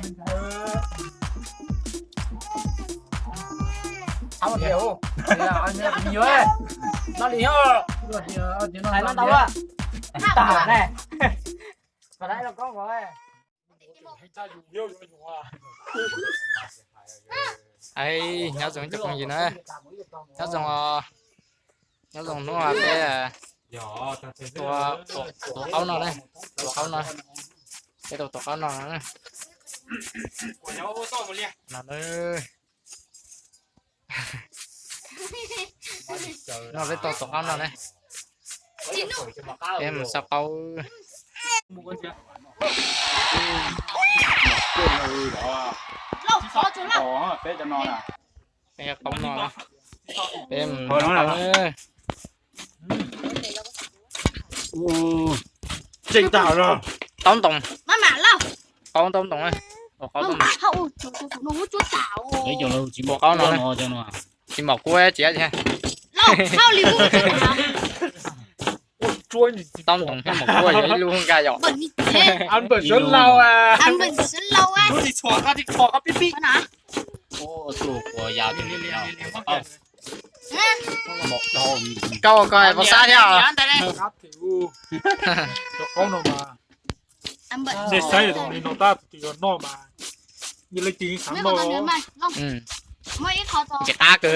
Nyob zoo cov phooj ywg na, nyob zoo, nyob zoo hnub no peb tua qaub no na, tua qaub no, peb tua tua qaub no na. No peb tua tua qaub no na, peb mus xauj qaub. Qaub no, peb mus qaub. Tseeb tag, taub ntoos, qaub taub ntoos, qaub taub ntoos. Tua qaub no, tsis mom kub tsis taub ntoos thiab mom kub yog ib lub nkaj yom. Koj ua koj puas xav thiab? Cov qaub no mas nej saib tus no tab tus twg yog noj mas yeej leej twg yeej xav noj. Ntxim qab kawg.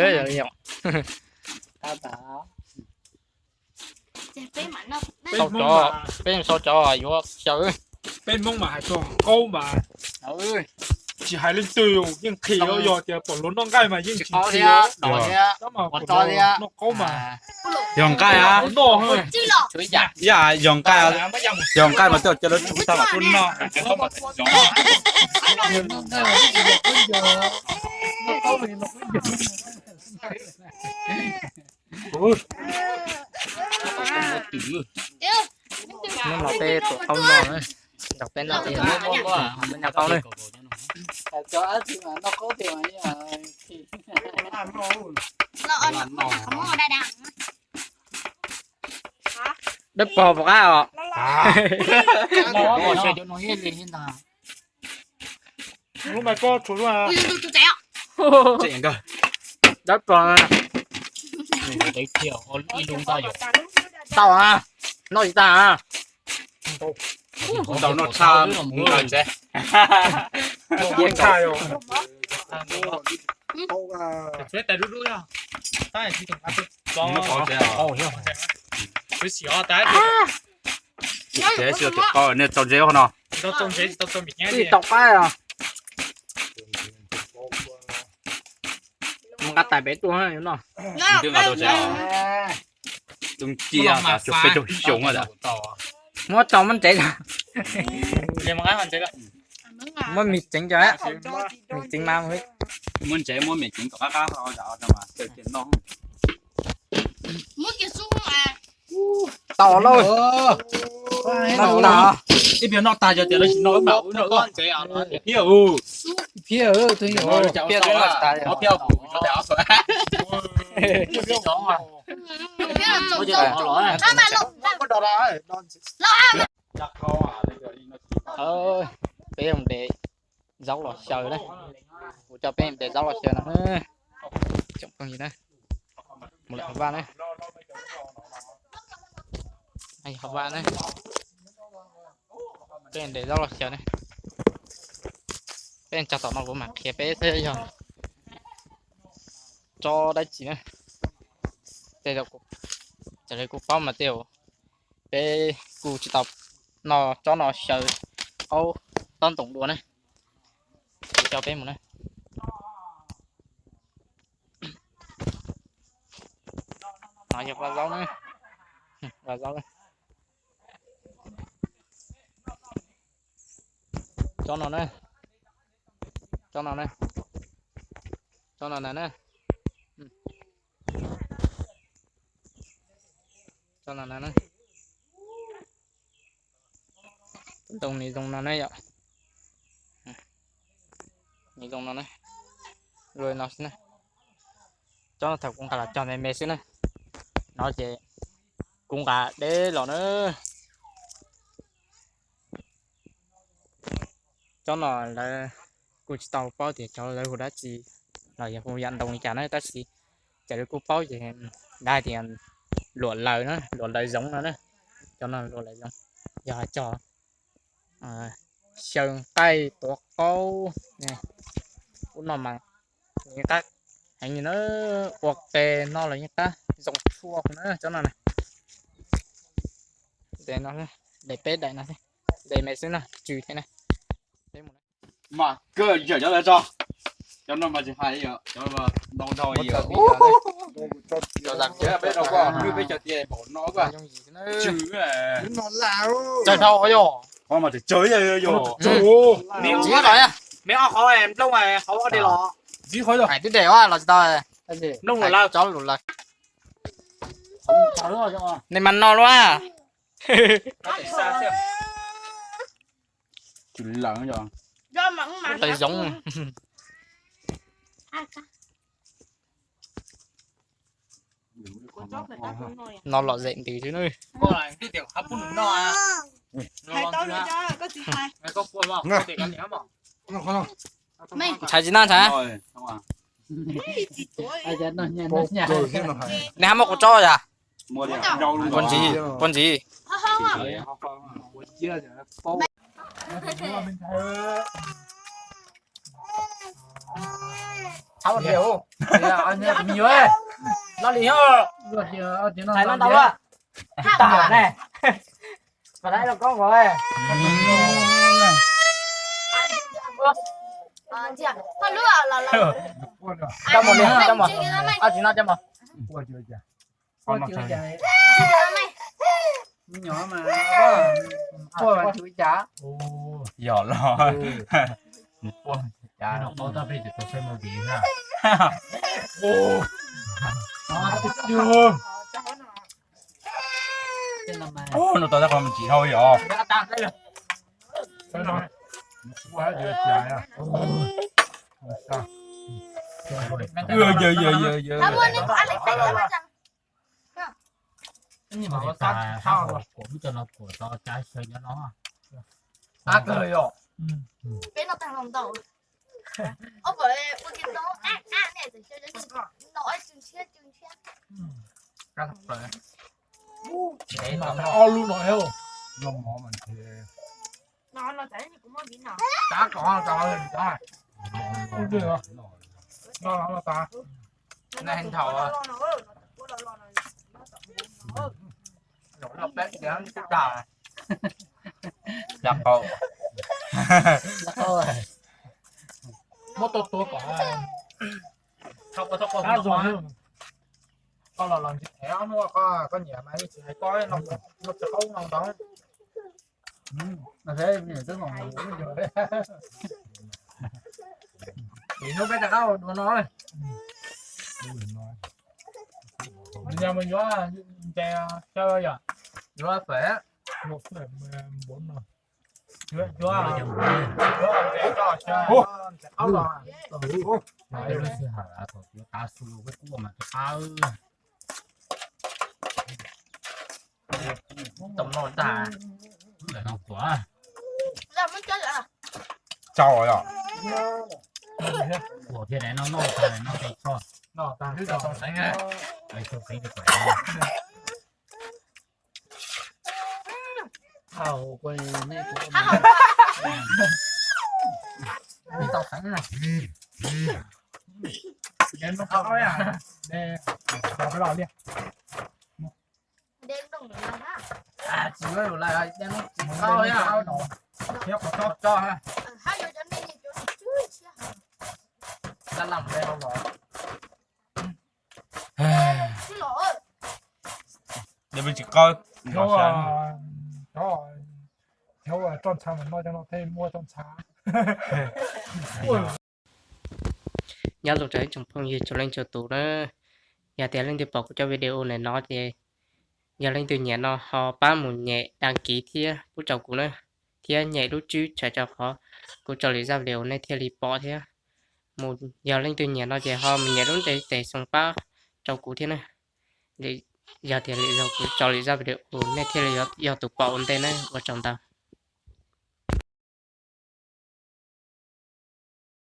Peb sau cov yuav xyaw. Peb Hmoob mas hais txog qaub mas tsis hais leej twg yeej qhia, yog tias pom luag noj nqaij mas yeej tsis qhia. Noj qaub mas yog nqaij, yog nqaij, yog nqaij mas twb cia lawv tsis tau kom tuaj noj. Hnub no peb tua qaub no, nrog peb noj, noj qaub na. Dawb paug puas qab os? Dawb paug. Tau a, noj tsis tag a. Ntau noj tshaj mus nqa tsev. Tsev xwb tus qau nej tso ntsev qhov no. Tsis tau qab os. Mus nqa tais pem tuaj no. Twb nqa tau tsev. Tus cia tas peb caug xyoo lawm. Muab tso muab ntsev. Muab mis tseev cov, mis tseev mas. Muab ntsev muab mis tseev kom qab qab mas cia noj. Tau lauj. Noj tag. Ib pliag noj tag yog tias lawv tsis noj wb mam ua noj. Phiab, phiab, phiab. Peb mus de zaub los xyaw na. Kuv coj peb mus de zaub los xyaw no. Tsoom phooj ywg na, mus lawm hauv vaj na. Hauv vaj na, peb mus de zaub los xyaw na. Peb tso tom no kuv mam qhia peb thiab yog tsob dab tsi na. Tej zaum, raws li kuv paub mas tej zaum peb kuj tsis tau noj tsob no xyaw qaub taub ntoos dua na. Kuv coj peb mus na. No yog vaj zaub na, vaj zaub na. Tsob no na, tsob no na, tsob no na, tsob no na, ntoo ni zoo no na yom. Ni zoo no na, zoo no xwb na. Tsob no thaum kuv nqa los cog me me xwb na, no ces kuv nqa deb los na. Tsob no lawv Kuj tsis tau paub tias cov lawv hu dab tsi los yog hu yam ntoo li cas na, tab sis cov lawv kuj paub ces lawv hais tias luam laws na, luam laws zoov no na. Cov no luam laws zoov, yog hais cov xyaw nqaij tuav qaub, ub no mas nws yeej qab heev li na, ua qe no los yeej qab zoo tshua na cov no na. Daim peb daim no, daim me xwb no tsw thiab na. Mas kawg yawm cov lawv tso, cov no mas tsis hais li, cov ntau dhau li. Peb rau koj, peb cov tias pom no koj tsw. Tsawg dhau yog, qhov mas tsawg yog, me ob qhov nplooj hauv ob de los, hais tib de los tsis tau, nplooj lus lawm, cov lus lawm. Nej mas no luaj. Tsw lawm, laws zoov. No lom zem ntws xwb na. Ntshai tsis no ntshai. Nej hab muab kuv tsob yam. Puas ntxiv, puas ntxiv. Thab tias, me nyuam, no li, thab no ntau a, tam ne, pas dab los koob nkaus. Coj mus li, coj mus, ab tsis no coj mus. Yog los. No tau tab qhov me ntsis dhau yom. Ab kawg yom. Ob lub no, no mov mas ntshe, tab kom tau, no tau, no peb tag, qau, muab tua tua kom, koj los los ntsis thev ob hnub, koj nyiam mas yeej tsis hais koj, no tsis qaub no ntau. Hnub peb rov qab ua dua no. Yog mus yuav ntses xyaw yom, yuav fem, yuav, yuav ntses coj xyaw, ntses qaub los. Lub sij hawm thaum yuav tav su peb kuj ua mas rov qab. Tau noj tag, lawm no kuv tsau yom. Kuv thiaj li noj noj tag no ces tso, tso xeev, tso xeev li kuv. Tau xeev na. Tsis yuav lus lawm, tsis qaub, thiab qhov tso tso ha. Dab lam le los. Tsis qaub. Cov, cov roj ntsha mas noj cov no thiaj muaj roj ntsha. Nyob zoo rau ib tsoom phooj ywg txhua leej txhua tus na, yog tias leej twg pom kuv cov video ntawm no ces yog leej twg nyiam no ho pab mus nyem đăng ký thiab pub rau kuv na, thiab nyem lub tswb tshawm rau qhov kuv tso lwm zaj video nej thiaj li pom thiab. Mus yog leej twg nyiam no ces ho mus nyem lub ntiv tes xoo pab rau kuv thiab na. Yog tias lwm zaus kuv tso lwm zaj video nej thiaj li yog tus pom ua ntej na, ua tsaug ntau.